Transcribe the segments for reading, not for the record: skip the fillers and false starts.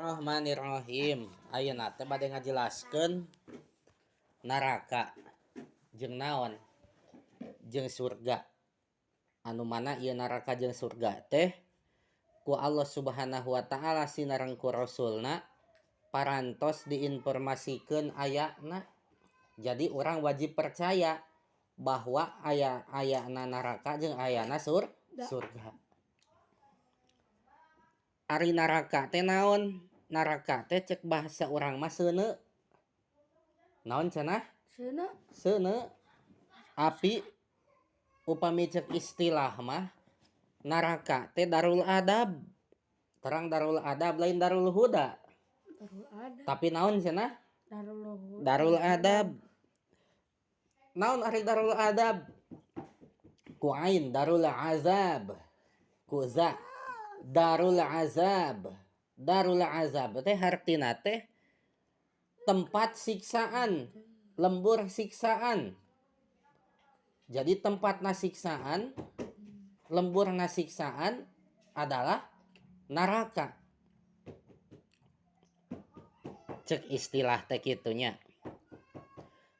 Bismillahirrahmanirrahim. Ayeuna teh bade ngajelaskeun neraka jeung naon? Jeung surga. Anu mana ieu neraka jeung surga teh ku Allah Subhanahu wa taala sinareng ku Rasulna parantos diinformasikeun ayana. Jadi urang wajib percaya bahwa aya ayana neraka jeung ayana surga. Ari neraka teh naon? Neraka teh cek bahasa urang mah seuneu. Naon cenah? Seuneu. Seuneu. Api upami cek istilah mah neraka teh darul adab. Terang darul adab lain darul huda. Darul adab. Tapi naon cenah? Darul huda. Darul adab. Naon ari darul adab? Ku ain darul azab. Ku za. Darul azab. Darul azab teh hartina teh tempat siksaan, lembur siksaan. Jadi tempat nasiksaan, lembur nasiksaan adalah neraka. Cek istilah teh kitunya.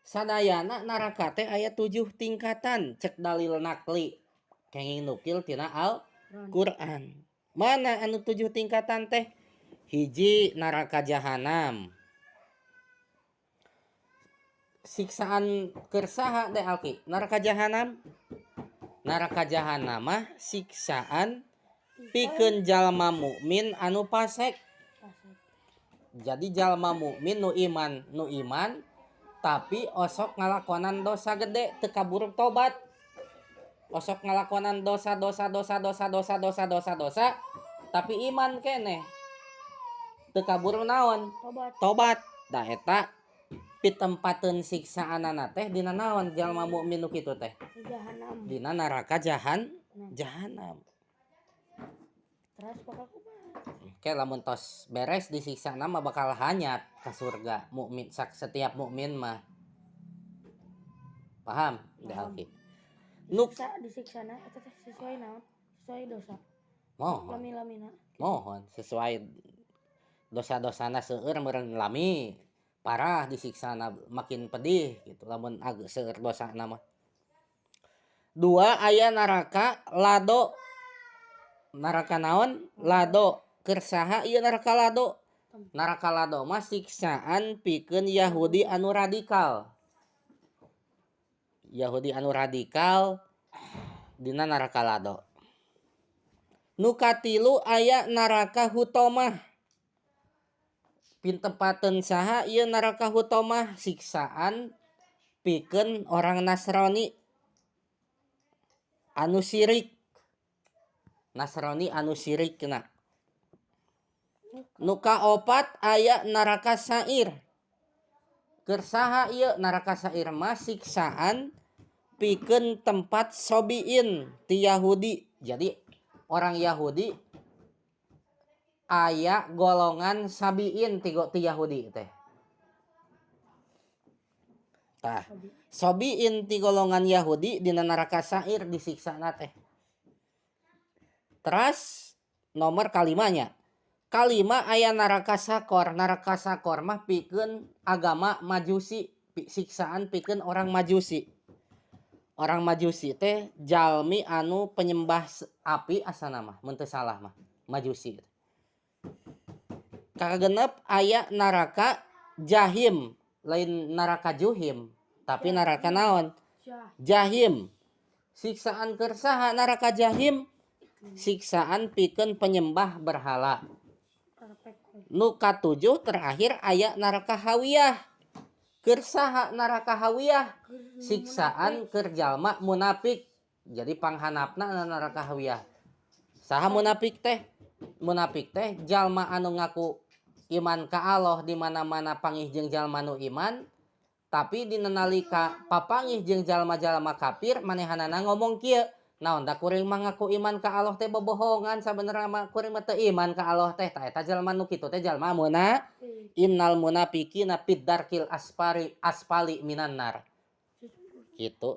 Sadayana neraka teh aya 7 tingkatan cek dalil nakli. Kenging nukil tina Al-Qur'an. Mana anu 7 tingkatan teh? Hiji neraka jahanam. Siksaan keur saha teh Alki? Neraka jahanam. Neraka jahanam mah siksaan pikeun jalma mukmin anu fasik. Jadi jalma mukmin nu iman tapi osok ngalakonan dosa gede teu kaburu tobat. Osok ngalakonan dosa dosa dosa dosa dosa dosa dosa dosa tapi iman keneh teu kaburu naon? Tobat. Tobat. Da eta pitempateun siksaanana teh dina naon jalma mukmin nu kitu teh? Jahanam. Dina neraka jahanam. Terus bakal kumaha? Oke, lamun tos beres disiksana mah bakal hanyat ka surga mukmin setiap mukmin mah. Paham? Da Alki. Nuk Disiksana eta teh sesuai naon? Sesuai dosa. Mohon. Lami-lamina. Mohon sesuai dosa-dosana seueur meureun lami parah disiksana makin pedih gitu lamun seueur dosana mah. 2 aya neraka lado. Neraka naon? Lado. Keur saha ieu neraka lado? Neraka lado mah siksaan pikeun Yahudi anu radikal. Yahudi anu radikal dina neraka lado. Nu katilu aya neraka hutomah. Pintempateun saha ieu neraka hutomah? Siksaan pikeun orang Nasrani anu sirik. Nasrani anu sirikna. Nu kaopat aya neraka sair. Keur saha ieu neraka sair mah siksaan pikeun tempat sobiin ti Yahudi. Jadi orang Yahudi aya golongan sabiin ti Yahudi teh. Tah, sobiin ti golongan Yahudi dina neraka sair disiksana teh. Teras nomor kalimanya. Kalima aya neraka sakor. Neraka sakor mah pikeun agama Majusi, siksaan pikeun orang Majusi. Orang Majusi teh jalmi anu penyembah api asana mah, mun teu salah mah, Majusi. Kagenep aya neraka jahim, lain neraka juhim, tapi neraka naon? Jahim. Siksaan keur saha neraka jahim? Siksaan pikeun penyembah berhala. Nu katujuh terakhir aya neraka hawiyah. Keur saha neraka hawiyah? Siksaan keur jalma munafik. Jadi panghanapna neraka hawiyah. Saha munafik teh? Munafik teh jalma anu ngaku iman ka Allah di mana-mana pangih jeung jalma nu iman, tapi dina nalika papangih jeung jalma-jalma kafir manehanana ngomong kieu, naon da kuring mah ngaku iman ka Allah teh bobohongan sabenerna mah kuring mah teu iman ka Allah teh. Ta eta jalma nu kitu teh jalma innal munafiqina fid darkil asfali minan nar. Kitu.